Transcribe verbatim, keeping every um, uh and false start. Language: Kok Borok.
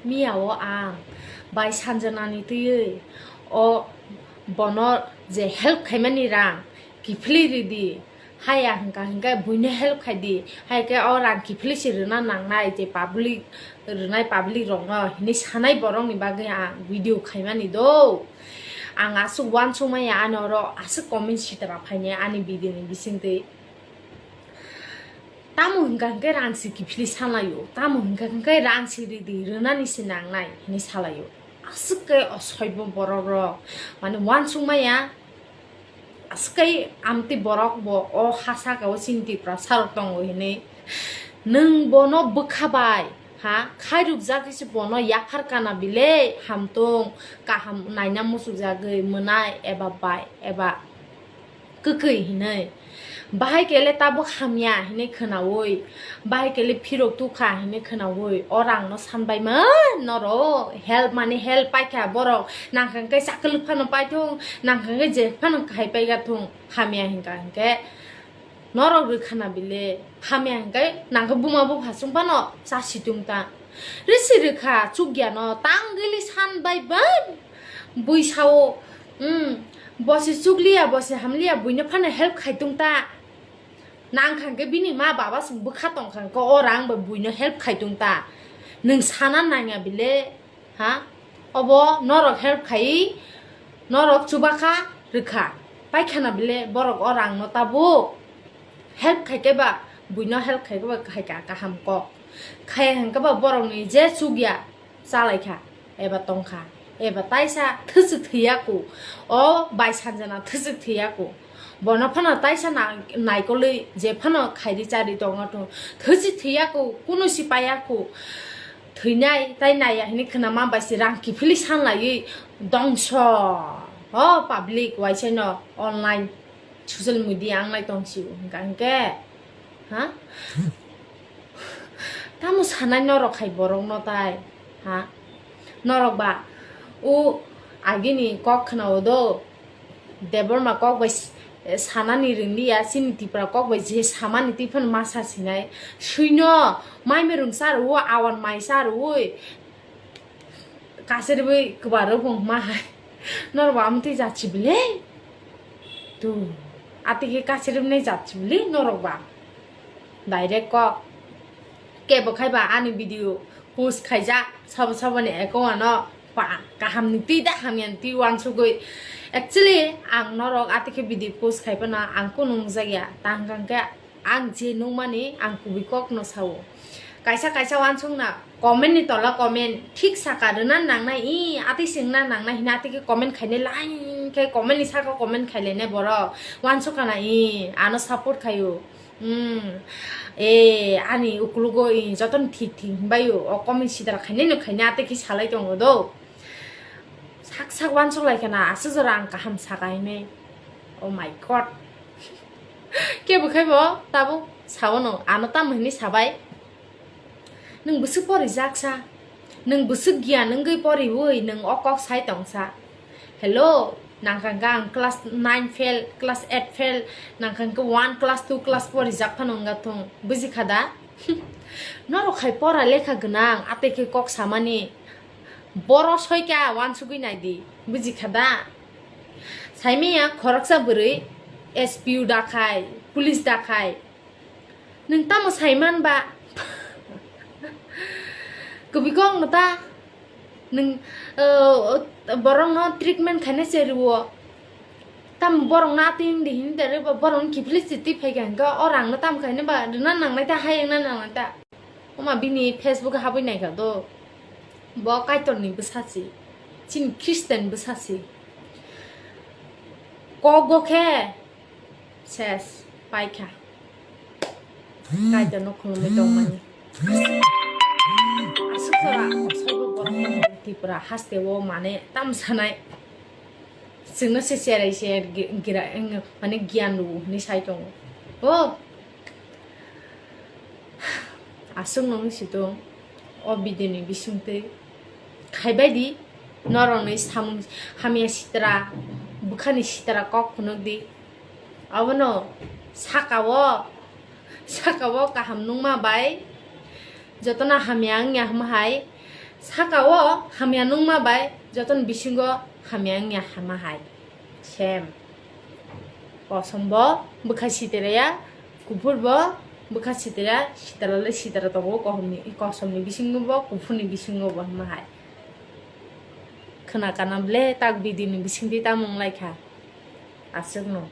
Miyao ang bai Sanjanani twiwi o bono je help khaimani rang kiphilwi ridi, haya hwnkha hwnkhe buino help khaidi, hai khe o rang kiphilwi se rwna nangnai je public rwnai public rokno hinwi sanai borokni bagwi ang video khaimani do. Ang aswk uansukmaya ani oro aswk comment sitra phainai ani video ni bisingtwi. Tamo hwnkha hwnkhe rang se kiphilwi sanlaio, tamo hwnkha hwnkhe rang se ridi rwnani se nangnai hinwi salaio. Aswk khe osoibo borok rok, mane uansukmaya, aswk khe amtwi borok bo o ha saka o chini Tiprasa rok tongo hinwi. Nwng bono bwkha bai, ha, khairukjagwi se bono yaphar kana bile hamtung, kaham naina muchukjagwi mwnai eba bai eba kwkwi hinwi. Bahai kele tabuk hamya hinwi khwnaui, bahai kele phirok tukha hinwi khwnaui, o rangno sanbaimani norok help mani help paikha borok, nangkha hwnkhe chakwlwk phano paithung, nangkha hwnkhe je phano khai paiga thung, hamya hwnkha hwnkhe norok rwkhana bile, hamya hwnkhe nangkhe buma bupha chwng phano chasi tungta. Risi rwkha chukya no tangwili san bai bai bui sao, um, bosi chukliya bosi hamliya buino phano help khai tungta. Nangkha hwnkhe bini ma baba chwng bwkha tongkha hwnkhe o rang bai buino help khai tungta. Nwng sana nangya bile, ha? Obo norok help khai, norok chubakha rwkha. Paikhana bile borok o rangno tabuk help khai khe ba, buino help khai khe ba khai ka kaham kok. Khaya hwnkhe ba borokni je chukya chalaikha, eba tongkha, eba taisa thwchwk thwiyaku, o bai Sanjana thwchwk thwiyaku. Bono phano taisa na-, naikolwi je phano khairi chari tongo thung. Thwchwk thwiyaku, kunu si payaku. Thwinai tai naiya hinwi khwnama bai se rang kiphilwi sanlaiwi dongso. O public waisaino online social media wnglai tong sio hwnkha hwnkhe, ha? Tamo sanai norok hai borokno tai, ha? Norok ba o agini kok khwnao do, Debbarma kok bai s-, sanani rwngya, chini Tipra kok bai je samani twi phano masa sinai. Swino mai mwnwi rwngsa rwo, awan maisa rwui, kasirwi kwbaro bo ma hai. Norok ba amtwi jat sibili. Tu, ati khe kasirwi nai jat sibili norok ba. Direct kok. Kebo khai ba ani video post khaijak sabo sabo ni account ano pa kaham ni twi da hamya ni twi uansugwi. Actually ang norok ati khe video post khai phano ang kunu nungjakya. Tang kang khe ang je nungmani ang kubui kokno sao. Kaisa kaisa uansukna comment ni tola comment thik saka rwna nangnai, i, atwi swngna nangnai hwnwi atwi khe comment khainai line khe comment ni saka comment khailainai borok. Uansukana i, ano support khaio. Hmm. E, ani ukulugo i, jotono thik thik hwnbaio. O comment sidra khainai no khainai atwi khe salai tongo do. Sak sak uansuk lai khana, aswk jora ang kaham saka hinwi. Oh my God. Kebo khai bo tabuk saono, ano tamo hinwi sabai. Nwng bwswk porijak sa, nwng bwswk giyan wngwi poriwi nwng o kok sai tong sa. Hello, nangkha hwnkhe ang class nine fail, class eight fail, nangkha hwnkhe one class two class porijak phano wngya thung, buji kha da? Norok hai pora lekha gwnang, atwi khe kok samani. Boro soika uansugwi naidi, buji kha da? Saimanya khoroksa bwrwi S P O da khai, police da khai. Nwng tamo saiman ba? Kubui kok no ta. Nwng, uh, borok no treatment khaina se rwo. Tam borok no atwi wngdi hini da rwba borok no kiphilwi se twi phaikha hwnkhe o rang no tam khaina ba rwna nangnai ta, hai wngna nangnai ta. Oma bini Facebook habwi naikha do. Bo Kaitor ni bwsa si. Chini Christian bwsa si. Kok go khe ses paikha. Kaitor no khulumwi tongmani. Aswk jora soibo borok Tripura haste o mane tam sanai. Chwngno se cherai se gi-, gira, mane giyan rwo hwnwi sai tongo. O. Aswk nungwi si tong o video ni bisingtwi. Khaibai di norokni samung hamya sitra, bwkhani sitra kok phunuk di. Abono saka o, saka o kaham nungma bai jotono hamya wngya hwnma hai Saka o hamya nungma bai jotoni bisingo hamya wngya hama hai. Same. Kosom bo bwkha sitera ya, kuphur bo bwkha sitera, sitera le sitera tongo, kohomni, kosomni bisingo bo, kuphurni bisingo bo hama hai. Khwna kana ble tak video ni bisingtwi tamo wnglaikha. Aswkno.